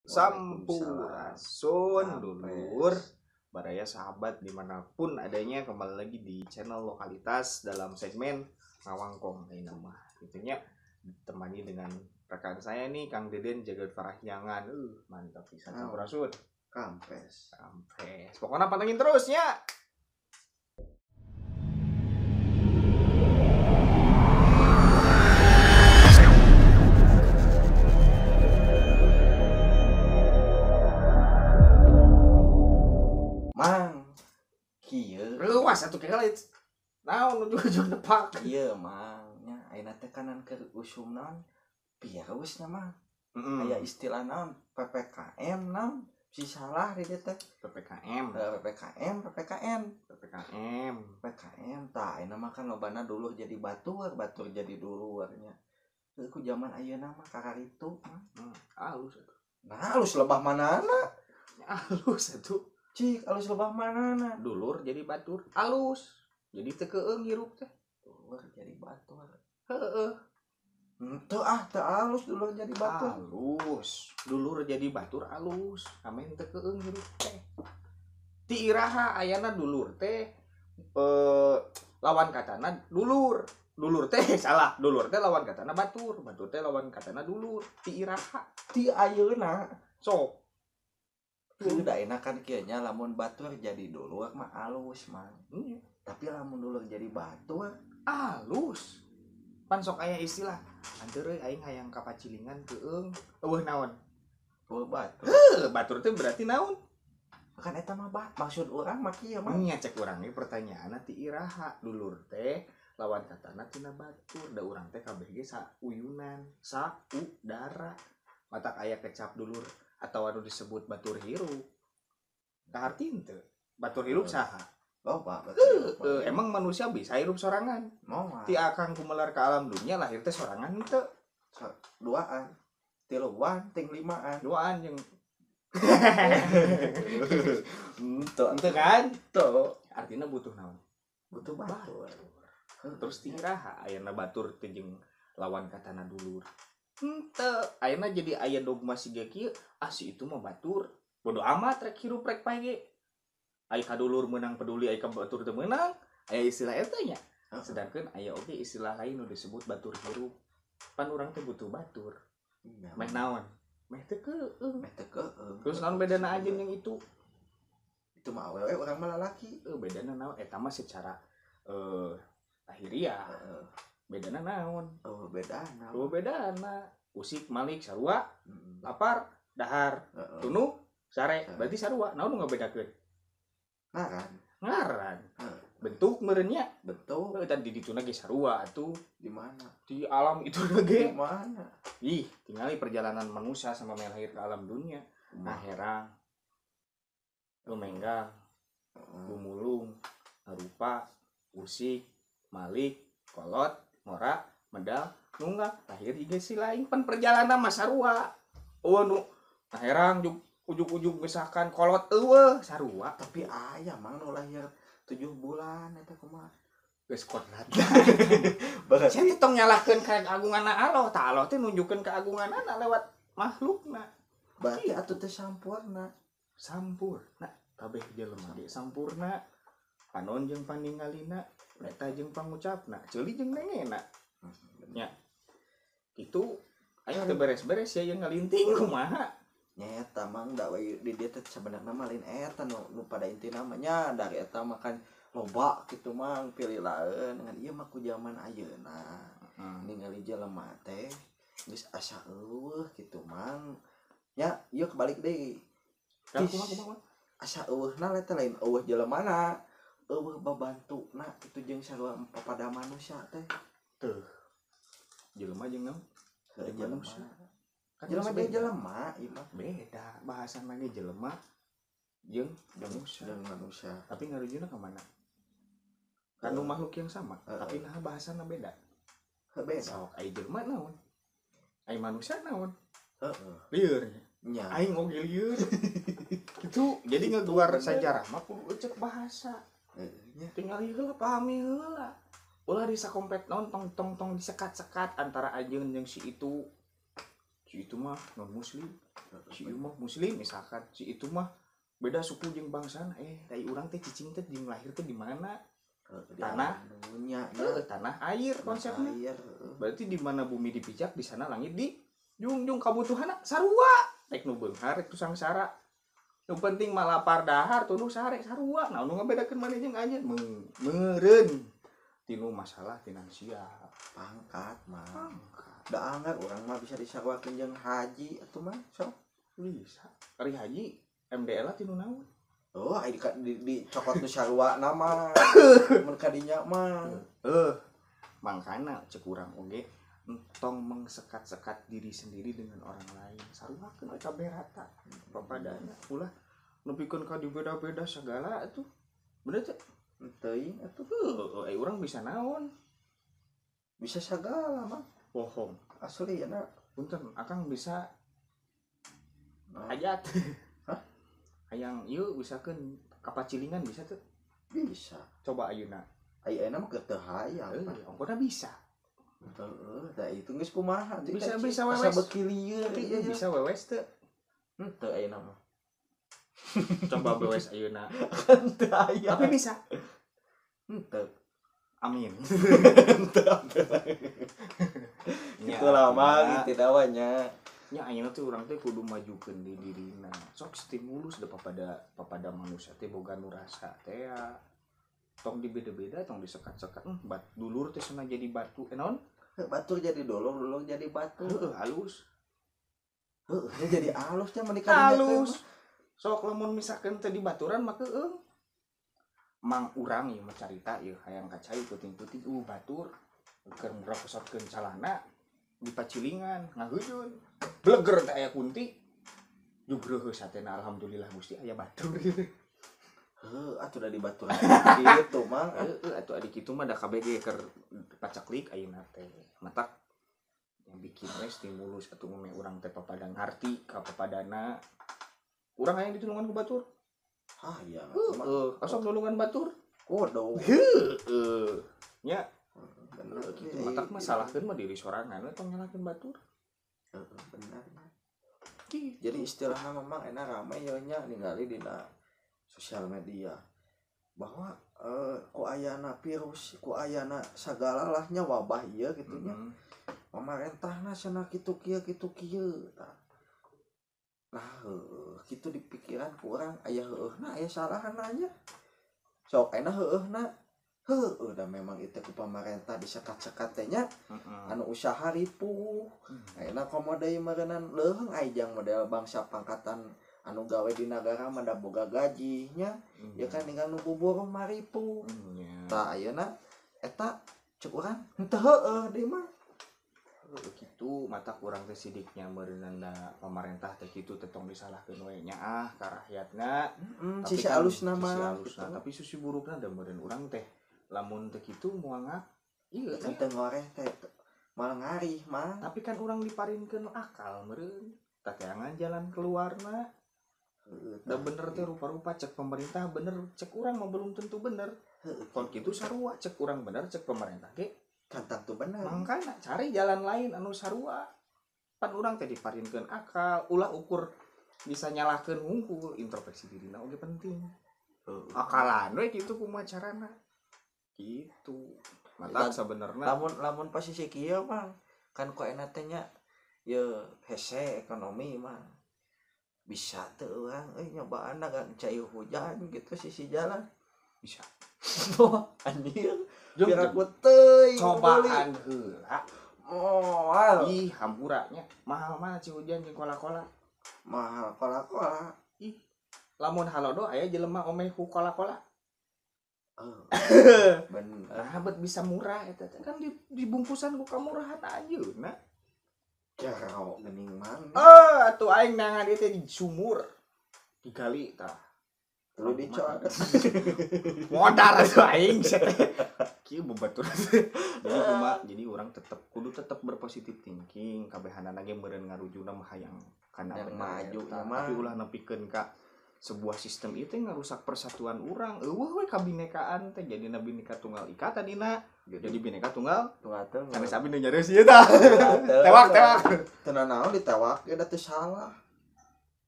Sampurasun dulur, baraya sahabat dimanapun adanya, kembali lagi di channel Lokalitas dalam segmen Ngawangkong nama. Itunya ditemani dengan rekan saya nih Kang Deden Jagat Farahyangan. Mantap pisan sampurasun. Kampes. Kampes. Pokoknya pantengin terus ya. Mang, kieu. Luas atuh kelit. Naon ujug-ujug nepak. Ieu mang nya ayeuna teh kanan keur usum naon? Virus nya mang. Aya istilah naon? PPKM naon? Si salah di dieu teh. PPKM. PPKM, PPKN. PPKM. PPKM tah ayeuna mah kan lobana dulur jadi batur, batur jadi dulur nya. Heuh ku zaman ayeuna mah kararitu mah. Alus atuh. Nah, alus lebah manana? Alus atuh. Cik, alus lebah manana? Dulur jadi batur, alus. Jadi teu keung hirup teh. Dulur jadi batur. Heeh. Henteu ah, teu alus dulur jadi batur. Alus. Dulur jadi batur alus. Amen teu keung hirup teh. Ti iraha ayana dulur teh lawan katana dulur. Dulur teh salah, dulur teh lawan katana batur, batur teh lawan katana dulur. Ti iraha, ti ayeuna. Sok. Udah enak kan kieu nya lamun batur jadi dulur mah alus mah. Tapi lamun dulur jadi batur alus. Pan sok aya istilah anteur euy aing hayang ka pacilingan keung eueuh naon? Eueuh batur. Heuh, batur teh berarti naon? Kan eta mah maksud urang mah kieu mah. Nya cek urang ge pertanyaanna ti iraha dulur teh lawan katana tina batur, da urang teh kabeh ge sauyunan, saudara. Matak aya kecap dulur atau anu disebut batur hirup. Kaharti henteu. Batur hirup saha? Loba batur. Emang manusia bisa hirup sorangan? Moal. Ti akang kumelar ke alam dunia lahir teh sorangan henteu. Duaan, tiluan, ting limaan. Duaan jeung henteu henteu kan? Henteu. Artinya butuh naon? Butuh batur. Terus ti iraha ayana batur teh jeung lawan katana dulur. Henteu, ayeuna jadi aya dogma siga kieu, ah si itu mah batur. Bodo amat rek hirup rek pae ge. Aya ka dulur meunang peduli, aya ka batur teu meunang. Aya istilah eta nya. Sedangkan aya oge istilah lain nu disebut batur hirup. Pan urang teh butuh batur. Meh naon? Meh teu keung. Meh teu keung. Terus naon bedana aja yang itu? Itu mah awewe urang mah lalaki. Bedana naon? Eta mah secara lahiriah. Bedana naon? Oh, bedana. Oh, bedana. Usik, malik, sarua, lapar, dahar, tunuk, sare. Berarti sarua. Naon nu ngabedakeun? Ngaran. Ngaran. Bentuk meureun nya. Bentuk. Tadi di dituna ge sarua atuh. Di mana? Di alam itu ge. Di mana? Ih, tingali perjalanan manusia sama lahir ke alam dunia. Ngaherang. Lumenggang, gumulung, ngarupa, usik, malik, kolot, ngora, medal, nunggak, lahir juga si lain pan perjalanan mah sarua. Eueuh nu herang ujug-ujug misalkan kolot eueuh sarua. Tapi aya mang nu lahir 7 bulan eta kumaha? Geus kodrat. Saya teh tong nyalahkeun keagunganna Allah, tah Allah teh nunjukkeun keagunganna lewat makhlukna. Berarti atuh teh sampurna. Sampurna, kabeh jelema ge sampurna. Panon jeung paningalina, eta jeung pangucapna, ceuli jeung nengena. Nya. Kitu aya teu beres-beres ya yang ngalinting kumaha. Nya eta mang da we di dieu teh sabenerna mah lain eta nu pada intina mah nya dari eta mah kan loba kitu mang pilih laeun ngan ieu mah ku zaman ayeuna. Ningali jelema teh geus asa eueuh kitu mang. Nya ieu kebalik deui. Kumaha? Asa eueuhna teh lain eueuh jelemana. Eueuh babantuna kitu jeung sarua papada manusia teh. Teuh. Jelema jeung naon? Jelema. Kan jelema jeung jelema ieu mah beda. Bahasana ge jelema jeung manusia. Jeung manusia. Tapi ngarujuna ka mana? Kanu makhluk yang sama, tapi nah bahasana beda. Beda. Sok ai jelema naon? Ai manusia naon? Heeh. Lieur. Nya. Aing oge lieur. Itu jadi ngeluar sejarah mah kudu cek bahasa. Tinggal heula pahami heula. Ulah disakompet naon tong tong tong disekat-sekat antara anjeun jeung si itu. Si itu mah non muslim, si ieu mah muslim misalkan, si itu mah beda suku jeung bangsana. Tai urang teh cicing teh jeung lahir teh di mana? Tanah dunia, tanah air konsepnya. Air. Berarti di mana bumi dipijak di sana langit dijunjung, kabutuhanna sarua. Rek nu beunghar rek nu sangsara. Nu penting mah lapar dahar tunduh sare sarua. Nah nu ngabedakeun maneh jeung anjeun meureun tinu masalah finansial. Pangkat mah. Da anggar urang mah bisa disaruakeun jeung haji atuh mah sok. Bisa. Ari haji MDL tinu naon? Oh, ai di cokot nu sarua nama. Mun kadinya mah. Mangkana cek urang oge entong mengsekat-sekat diri sendiri dengan orang lain. Saruakeun we kabeh rata. Papadana ulah nepikeun ka dibeda-beda segala atuh. Bener teh? Teuing atuh. Heuh, ai urang bisa naon? Bisa sagala mah. Bohong. Asli ya na. Punten, akang bisa hajat. Hah? Hayang ieu misalkeun kapacilingan bisa tuh? Bisa. Coba ayeuna. Ayeuna mah keur teu hayang. Ongkona bisa. Heeh, da itu geus kumaha bisa bisa wewes. Asa beuki lieur ieu bisa wewes teu? Henteu ayeuna mah. Coba wewes ayeuna. Henteu aya. Tapi bisa. Henteu. Amin. Henteu. Itu lama gitu dawanya. Nya ayeuna teh urang teh kudu majukeun di dirina. Sok stimulus da papada manusia teh boga nu rasa teh ya. Tong dibeda-beda, tong disekat-sekat. Dulur teh cenah jadi batu. Naon? Batur jadi dolong, dolong jadi batu. Heeh, halus. Heeh, jadi halusnya menikah halus. Sok lamun misalkan teh dibaturan mah keung. Mang urang ieu mah carita ieu hayang ka cai puting-puting batur keur murah-pesotkeun calana di pacilingan ngaheujun. Bleger teh aya kunti. Jugreuh satena alhamdulillah Gusti aya batur. Heuh, atuh da dibaturan kitu mah. Heuh, atuh adi kitu mah da KBG keur pacaklik ayeuna teh. Matak yang bikin we stimulus atuh meh urang teh papada ngarti ka papadana. Urang hayang ditulungan ku batur. Ah iya. Heeh, asok nulungan batur. Kodo. Heeh. Nya. Bener kitu matak mah salahkeun mah diri sorangan we tong nyalahkeun batur. Heeh, bener. Jadi istilahna memang enak rame ye nya ningali dina sosial media bahwa ku ayana virus, ku ayana sagala lah nya wabah ieu kitu nya. Pamarentahna cenah kitu kieu kitu kieu. Nah, kitu di pikiran ku urang aya heueuhna aya salahna nya. Sok enak heueuhna. Heueuh da memang itu ku pamarentah disekat-sekat teh nya. Anu usaha ripuh. Ayeuna komo deui meureunnan leuheung aya jang model bangsa pangkatan anu gawe di nagara mah da boga gaji nya. Ya kan tinggal nu buburuh mah ripuh. Tah ayeuna eta cek urang henteu heueuh deui mah. Kitu mata kurang teh sidiknya meureunnan da pamarentah teh kitu teh tong disalahkeun we nya ah ka rakyatna. Sisi alusna mah tapi sisi burukna da meureun urang teh lamun teh kitu moal ieu teh teu ngoreh teh malah ngarih mah. Tapi kan urang diparinkeun akal meureun tateangan jalan keluarna. Da bener teh rupa-rupa cek pemerintah bener cek urang mah belum tentu bener. Kon kitu sarua cek urang bener cek pemerintah ge kan tentu bener. Mangkana cari jalan lain anu sarua. Pan urang teh diparinkeun akal, ulah ukur bisa nyalahkeun hungkul, introspeksi dirina oge penting. Akalan we kitu kumaha carana. Gitu. Matak sabenerna lamun posisi kieu mah kan ku enak teh nya ye hese ekonomi mah. Bisa teu urang euy nyobaan dagang cai hujan gitu sisi jalan. Bisa. Anjir. Biar aku teuing cobaan heula. Moal. Ih, hampura nya. Mahal mana ci hujan jeung kola-kola. Mahal kola-kola. Ih. Lamun halodo aya jelema omeh ku kola-kola. Bener. Nah, bet bisa murah eta teh kan dibungkusan ku kamurahan ayeuna. Jauh geuning mang. Atuh aing nangan ieu teh di sumur. Digali tah. Lu dicor. Modar atuh aing teh. Kieu bebatur. Jadi kumaha, jadi urang tetep kudu tetep berpositif thinking, kabehanana ge meureun ngarujuna mah hayang kana yang maju tapi ulah nepikeun ka sebuah sistem ieu teh ngarusak persatuan urang. Eueuh we kabinekaan teh jadina bineka tunggal ika tadina. Jadi bineka tunggal tunggal teu. Sanes abi nu nyarios ieu tah. Tewak tewak. Teu naon ditewak ge da teu salah.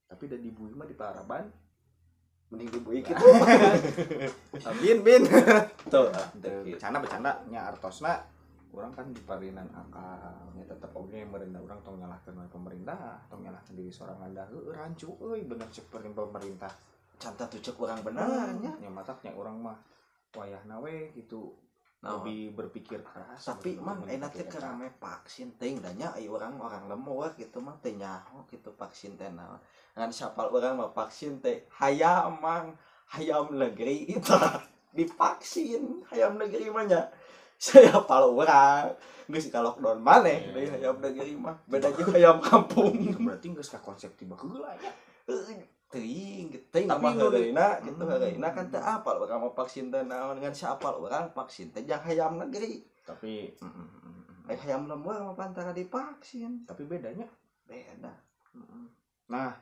Tapi da dibui mah di paraban mending dibui kitu. Bin bin. Tuh, bercanda-bercanda nya artosna urang kan diparinan akal nya tetep oge meureun urang tong nyalahkeun we pemerintah, tong nyalahkeun diri sorangan da heueuh rancu euy bener cek pemerintah. Can tatu cek urang bener nya. Nya mataknya urang mah wayahna we gitu. Lebih berpikir keras. Tapi mang enak teh keur rame vaksin teuing da nya ai urang orang lembur gitu mah teu nyaho gitu vaksin teh naon. Ngan sapal urang mah vaksin teh hayam mang hayam negeri itu divaksin hayam negeri mah nya. Saya apal urang geus ka lockdown maneh deui hayam negeri mah beda jeung hayam kampung. Berarti geus ka konsep tiba heula nya. Teuing teuing mah heureuna kitu heureuna kan teu apal urang mah vaksin teh naon ngan saapal urang vaksin teh jang hayam negeri. Tapi ai hayam lembur mah pantara divaksin. Tapi bedanya beda. Nah,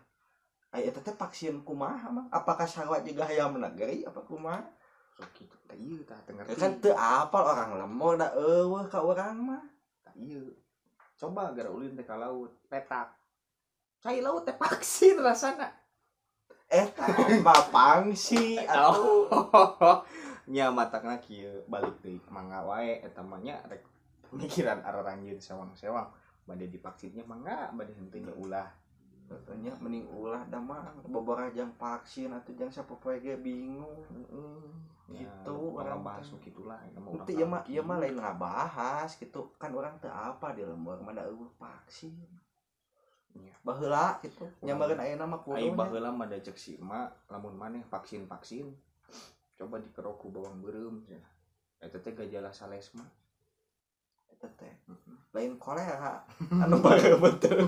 ai eta teh vaksin kumaha mah? Apakah sarua juga hayam negeri apa kumaha? Sok kitu teh ieu tah teu ngerti. Kan teu apal orang lembur da eueuh ka urang mah. Tah ieu. Coba gara ulin teh ka laut, petak. Cai laut teh vaksin rasana. Eta mah pangsi atuh. Nya matakna kieu balik deui mangga wae eta mah nya rek pemikiran araranjeun sewang-sewang bade divaksinnya mangga bade henteu nya ulah. Nya mending ulah da mah boborah jang vaksin atuh jang sapopoe ge bingung. Gitu urang bahas nu kitulah eta mah urang. Teu ieu mah lain ngabahas gitu kan urang teu apa di lembur mah da eueuh vaksin. Baheula gitu nyambareun ayeuna mah kudu. Ai baheula mah da cek si emak lamun maneh vaksin-vaksin coba dikerok ku bawang beureum cenah. Eta teh gejala salesma. Eta teh lain kolera anu bareuh betul.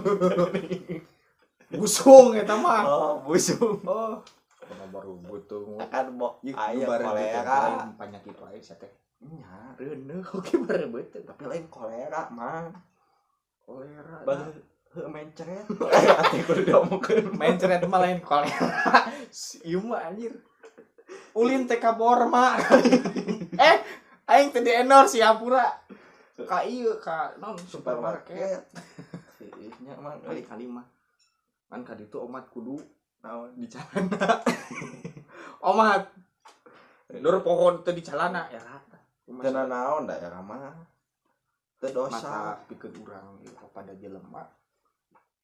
Busung eta mah. Oh, busung. Oh, kumaha baru butung. Akan mo aya kolera penyakit wae sia teh. Nya, reuneuh oge bareuh beuteung tapi lain kolera mah. Kolera. Heuh mencret. Atuh kudu diomongkeun. Mencret mah lain kolera. Ieu mah anjir. Ulin teh ka Borma. Aing teh di endorse Singapura. Ka ieu ka non supermarket. Ih nya mah kali-kali mah. Kan ka ditu omat kudu naon di calana. Omat. Lur pohon teh di calana era. Teu naon da era mah. Teu dosa. Mata pikeun urang kepada jelema.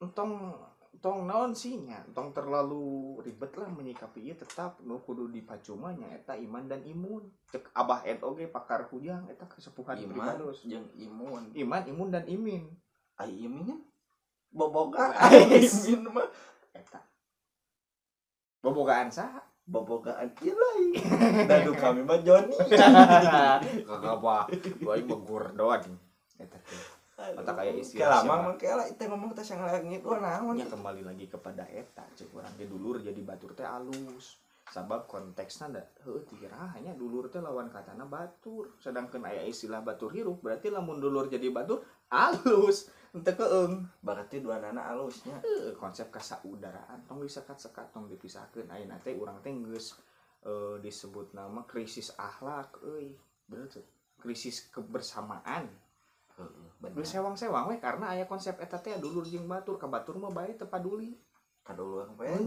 Entong naon sih nya, entong terlalu ribet lah menyikapi ieu tetap nu kudu dipacu mah nya eta iman dan imun. Cek Abah Ed oge pakar hujang eta kesepuhan iman jeung imun. Iman, imun dan imin. Ai imin boboga imin mah eta. Bobogaan saha? Bobogaan ilai. Da du kami mah Joni. Kagak bah, aing mah gordoan eta teh. Mata kayak istilah siapa mah kela itu ngomong teh sangaler ngidul naon nya kembali lagi kepada eta cek urang ge dulur jadi batur teh alus sabab konteksna da heueuh tira hanya dulur teh lawan katana batur sedangkan aya istilah batur hirup berarti lamun dulur jadi batur alus henteu keung berarti duanana alusnya heueuh konsep kasaudaraan tong disekat-sekat tong dipisahkeun ayeuna teh urang teh geus disebut nama krisis akhlak euy bener teu krisis kebersamaan. Geus sewang-sewang we karena aya konsep eta teh dulur jeung batur ka batur mah bae teu paduli. Ka dulur bae.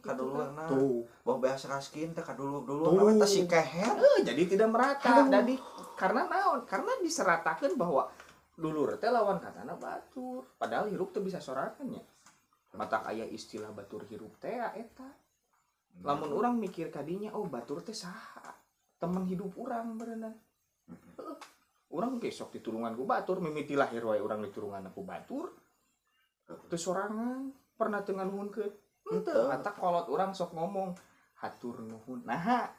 Ka dulurna. Tuh, boh beas raskin teh ka dulur-dulur we teh si keher. Jadi tidak merata. Jadi karena naon? Karena diseratakeun bahwa dulur teh lawan katana batur. Padahal hirup teu bisa sorangan nya. Matak aya istilah batur hirup teh eta. Lamun urang mikir kadinya oh batur teh saha? Temen hidup urang berenang. Urang besok ditulungan ku batur mimiti lahir wae urang ditulungan ku batur teu sorangan pernah teu nganuhunkeun henteu mata kolot urang sok ngomong hatur nuhun naha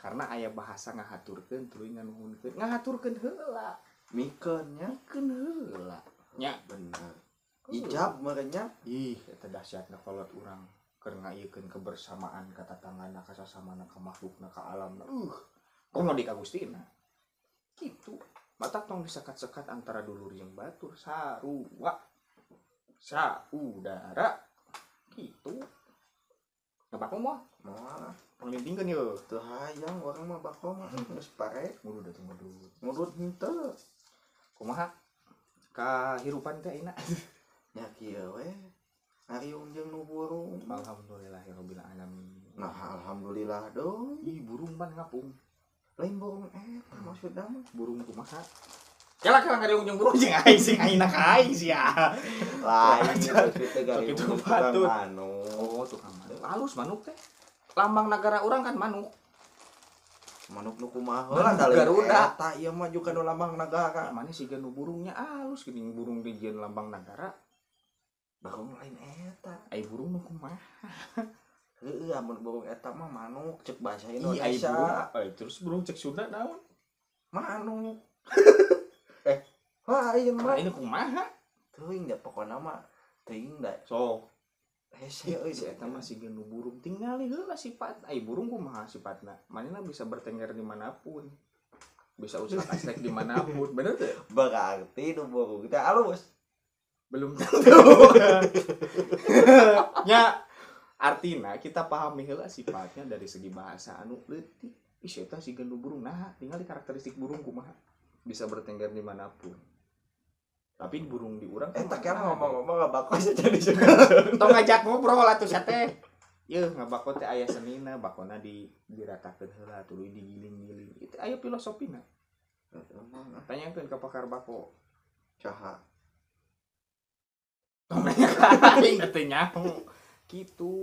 karena aya bahasa ngahaturkeun tuluy nganuhunkeun ngahaturkeun heula mikeun nya mikeun heula nya bener ijab merenya ih eta dahsyatna kolot urang keur ngaieukeun kebersamaan ka tatanggana ka sasamana ka makhlukna ka alamna komo di ka Gustina gitu mata tong disekat-sekat antara dulur jeung batur sarua saudara gitu. Ngabako moal? Moal. Panglintingkeun yeuh. Teu hayang urang mah bako mah geus pare. Ngudud atuh ngudud. Ngudud henteu. Kumaha? Kahirupan teh ayeuna? Nya kieu we. Ngariung jeung nu burung. Alhamdulillahirabbil alamin. Nah, alhamdulillah dong. Ih, burung pan ngapung. Lain burung eta maksudna mah. Burung kumaha? Kela-kela ngariung jeung burung jeung aing sing aing ka aing sia. Lain maksudnya Sok itu gariung tukang patut. manuk. Oh, tukang manuk. Halus manuk teh. Lambang negara urang kan manuk. Manuk nu kumaha Manuk lah da lain Garuda. eta ieu mah juga nu lambang negara. Mana sih nu burungnya halus geuning burung dijieun lambang negara. Burung lain eta. Ai burung nu kumaha? Heueuh amun burung eta mah manuk cek bahasa Ih, ai Indonesia. burung apa? Terus burung cek Sunda naon? Manuk. Lain mah. Nah, ini kumaha? Teuing da pokona mah teuing da Sok. hese euy Si eta mah siga nu burung tingali heula sifat. Ai burung kumaha sifatna? Manehna bisa bertengger dimanapun. Bisa usak-asek dimanapun. Bener teu? Berarti nu burung teh alus. Belum tentu. Nya artina kita pahami heula sifatnya dari segi bahasa anu leutik. Ih, si eta siga nu burung nah, tingali karakteristik burung kumaha. Bisa bertengger dimanapun. Tapi burung di urang Eta kan kan ngomong-ngomong ngabako jadi tong ngajak ngobrol atuh sia teh. Yeuh ngabako teh aya senina, bakona di diratakeun heula tuluy digiling-giling. Itu aya filosofina. Tanyakeun ka pakar bako. Saha? Tong nanya ka aing teh nyaho. Kitu.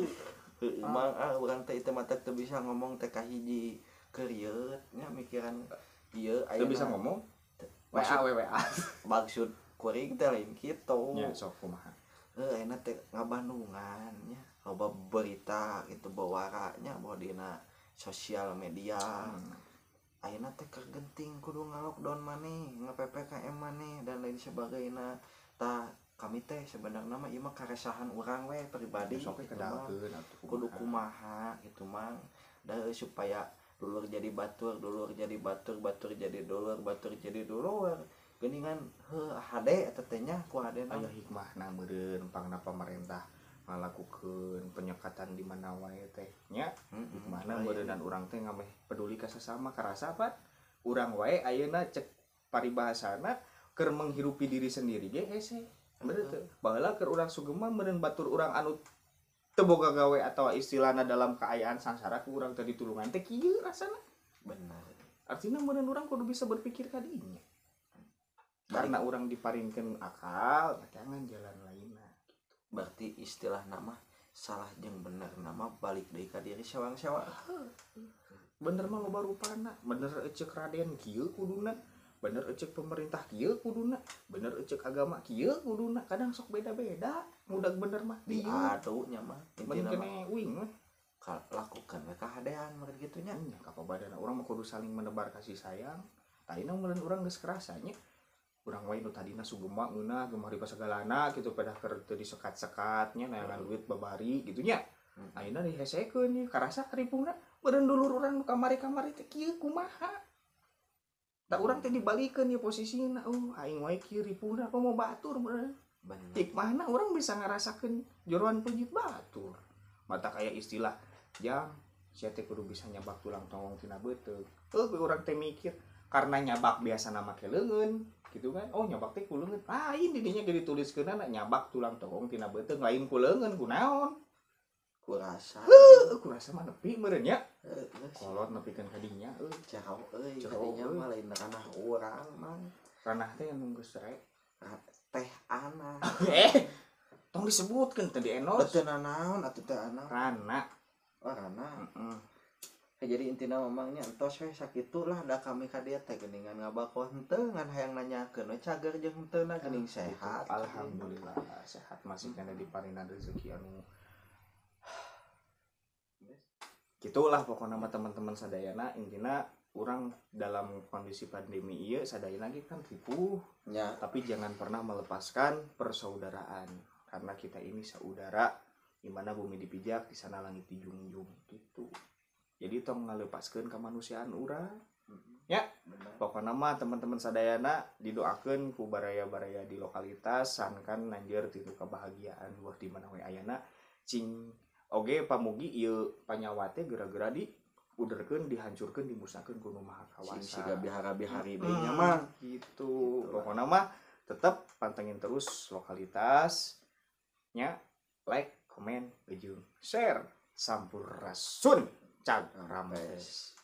Heueuh mang ah urang teh ieu mah teh teu bisa ngomong teh ka hiji keurieut nya mikiran ieu Teu bisa ngomong. Maksud- WA WA. Maksud kuring teh lain kitu. Nya sok kumaha. Heuh ayeuna teh ngabandungan nya loba berita gitu bawara nya bahwa dina sosial media. Ayeuna teh keur genting kudu nga-lockdown maneh, nge-PPKM maneh dan lain sebagainya. Tah kami teh sebenarnya mah ieu mah karesahan urang we pribadi Sok we gitu mah. kedalkeun atuh Kudu kumaha gitu mang da supaya dulur jadi batur, dulur jadi batur, batur jadi dulur, batur jadi dulur. Geuningan heuh hade eta teh nya ku hadena. Aya hikmahna meureun pangna pamarentah ngalakukeun penyekatan di mana wae teh nya. Hikmahna meureunnan urang teh ngameh peduli ka sasama karasa pan urang wae ayeuna cek paribahasana keur menghirupi diri sendiri ge hese. Bener teu? Baheula keur urang sugema meureun batur urang anu teu boga gawe atawa istilahna dalam kaayaan sangsara ku urang teh ditulungan teh kieu rasana. Bener. Artinya meureun urang kudu bisa berpikir ka dinya. Karena urang diparinkeun akal, jangan jalan lainna. Berarti istilah nama salah jeung bener nama balik deui ka diri sewang-sewang. Bener mah loba rupana, bener eceuk Raden kieu kuduna, bener eceuk pemerintah kieu kuduna, bener eceuk agama kieu kuduna, kadang sok beda-beda, mudah bener mah dieu. Diadu nya mah Mending intina mah kene uing mah. Lakukan we kahadean meureun kitu nya. Nya kapabadana urang mah kudu saling menebar kasih sayang. Taina meureun urang geus kerasa nya. Urang wae nu tadina sugema ngeunah gemah riba sagalana kitu pedah keur teu disekat-sekat nya neangan duit babari kitu nya. Ayeuna dihesekeun nya karasa karipungna meureun dulur urang nu kamari-kamari teh kieu kumaha. Da urang teh dibalikeun ieu posisina, oh aing wae kieu ripungna komo batur meureun. Bener. Hikmahna urang bisa ngarasakeun joroan penyit batur. Mata kaya istilah jang sia teh kudu bisa nyabak tulang tonggong tina beuteung. Heuh urang teh mikir karena nyabak biasana make leungeun gitu kan. Oh nyabak teh ku leungeun. Lain di dinya ge dituliskeunna nyabak tulang tonggong tina beuteung lain ku leungeun kunaon. Kurasa. Heuh kurasa mah nepi meureun nya. Kolot nepikeun ka dinya euy. Jauh euy Jauh, kadinya euy. mah lain ranah urang mah. Ranah teh anu geus rek. Teh ana. Tong disebutkeun teh di endorse. Teu nanaon atuh teh ana. Rana. Oh rana. Heeh. Jadi intina memangnya entos we sakitu lah da kami ka dieu teh geuningan ngabako henteu ngan hayang nanyakeun we cager jeung henteu na geuning sehat. Alhamdulillah sehat masih kana diparinan rezeki anu gitulah pokokna mah teman-teman sadayana intina urang dalam kondisi pandemi ieu sadayana ge kan ripuh nya, tapi jangan pernah melepaskan persaudaraan karena kita ini saudara di mana bumi dipijak di sana langit dijunjung gitu. Jadi tong ngalepaskeun kemanusiaan urang. Ya. Bener. Pokokna mah teman-teman sadayana didoakeun ku baraya-baraya di lokalitas sangkan nanjeur titu kebahagiaan buah di mana we ayana cing Oge pamugi ieu panyawa teh geura-geura diuderkeun, dihancurkeun, dimusnahkeun ku Nu Maha Sing Kawasa. Siga bihara-bihari deui nya mah. Gitu. Gitu. Pokoknya mah tetep pantengin terus lokalitas nya, like, komen, jeung share. Sampurasun, cag rampes.